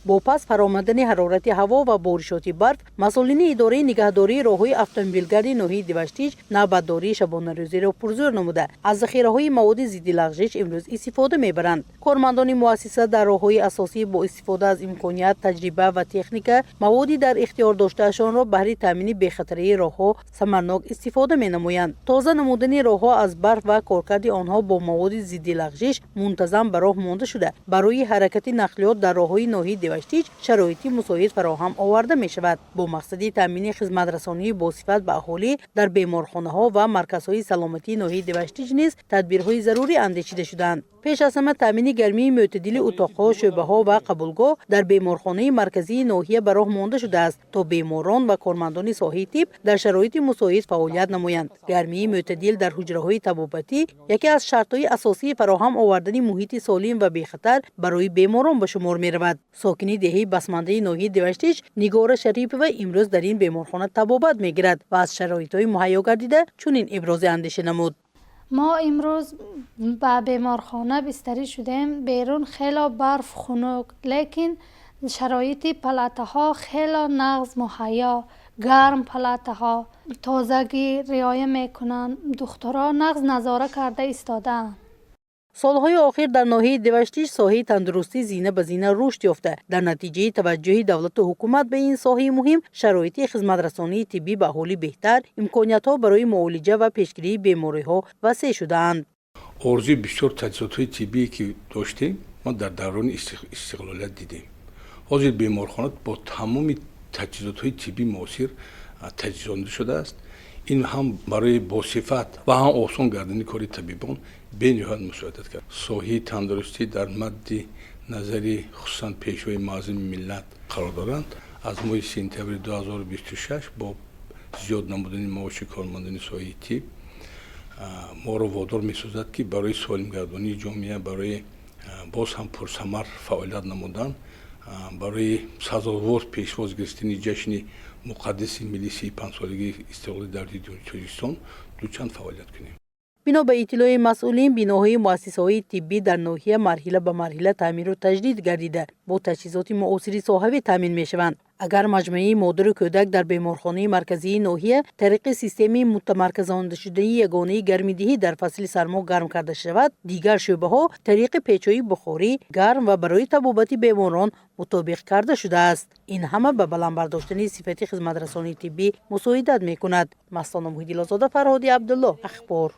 Бо пас фаромадани ҳарорати ҳаво ва боришоти барф, масъулини идораи нигаҳдории роҳҳои автомобилгарди ноҳияи Деваштич навбатдории шабонарӯзиро пурзӯр намуда, аз захираҳои маводи зидди лағжиш имрӯз истифода мебаранд. Кормандони муассиса дар роҳҳои асосӣ бо истифода аз имконият, таҷриба ва техника маводи дар ихтиёр доштаашонро баҳри таъмини бехатарии роҳҳо самарнок истифода менамоянд. Тоза намудани роҳҳо аз барф ва коркарди онҳо бо маводи зидди лағжиш мунтазам ба роҳ монда шуда, барои ҳаракати нақлиёт дар роҳҳои ноҳияи Деваштич шароити мусоид фароҳам оварда мешавад. Бо мақсади таъмини хизматрасонии босифат ба аҳолӣ дар беморхонаҳо ва марказҳои саломатии ноҳияи Деваштич низ тадбирҳои зарурӣ андешида шудаанд. Пеш аз ҳама таъмини гармии мӯътадили утоқҳо, шӯъбаҳо ва қабулгоҳ дар беморхонаи марказии ноҳия ба роҳ монда шудааст, то беморон ва кормандони соҳаи тиб дар шароити мусоид фаъолият намоянд. Гармии мӯътадил дар ҳуҷраҳои табобатӣ яке аз шартҳои асосии фароҳам овардани муҳити солим ва бехатар барои беморон ба шумор меравад. Сокини деҳаи Басмандаи ноҳияи Деваштич Нигора Шарипова имрӯз дар ин беморхона табобат мегирад ва аз шароитҳои муҳайё гардида чунин ибрози андеша намуд. Мо имрӯз ба беморхона бистарӣ шудем. Берун хело барф, хунук, лекин шароити палатаҳо хело нағз, муҳайё, гарм, палатаҳо тозагӣ риоя мекунанд, духтурҳо нағз назора карда истодаанд. Солҳои охир дар ноҳияи Деваштич соҳаи тандурустӣ зина ба зина рушд ёфта, дар натиҷаи таваҷҷӯҳи давлату ҳукумат ба ин соҳаи муҳим шароити хизматрасонии тиббӣ ба аҳолӣ беҳтар, имкониятҳо барои муолиҷа ва пешгирии бемориҳо васеъ шудаанд. Орзуи бисёр таҷҳизотҳои тиббие, ки доштем, мо дар даврони истиқлолият дидем. Ҳозир беморхона бо тамоми таҷҳизотҳои тиббии муосир таҷҳизонида шудааст. Ин ҳам барои босифат ва ҳам осон гардани кори табибон бениҳоят мусоидат кард. Соҳаи тандурустӣ дар мадди назари хусусан Пешвои муаззами миллат қарор доранд. Аз моҳи сентябри 2026 бо зиёд намудани маоши кормандони соҳаи тиб моро водор месозад, ки барои солимгардонии ҷомеа, барои боз ҳам пурсамар фаъолият намудан, барои сазовор пешвоз гирифтани ҷашни муқаддаси миллии 35-солагии истиқлоли давлати Тоҷикистон дучанд фаъолият кунем. Бино ба иттилои масъулин, биноҳои муассисаҳои тиббӣ дар ноҳия марҳила ба марҳила таъмиру таҷдид гардида, бо таҷҳизоти муосири соҳавӣ таъмин мешаванд. Агар маҷмӯаи модару кӯдак дар беморхонаи марказии ноҳия тариқи системаи мутамарказондашудаи ягонаи гармидиҳӣ дар фасли сармо гарм карда шавад, дигар шӯъбаҳо тариқи печҳои бухорӣ гарм ва барои табобати беморон мутобиқ карда шудааст. Ин ҳама ба баланд бардоштани сифати хизматрасонии тиббӣ мусоидат мекунад. Мастона Муҳиддилозода, Фарҳоди Абдулло, Ахбор.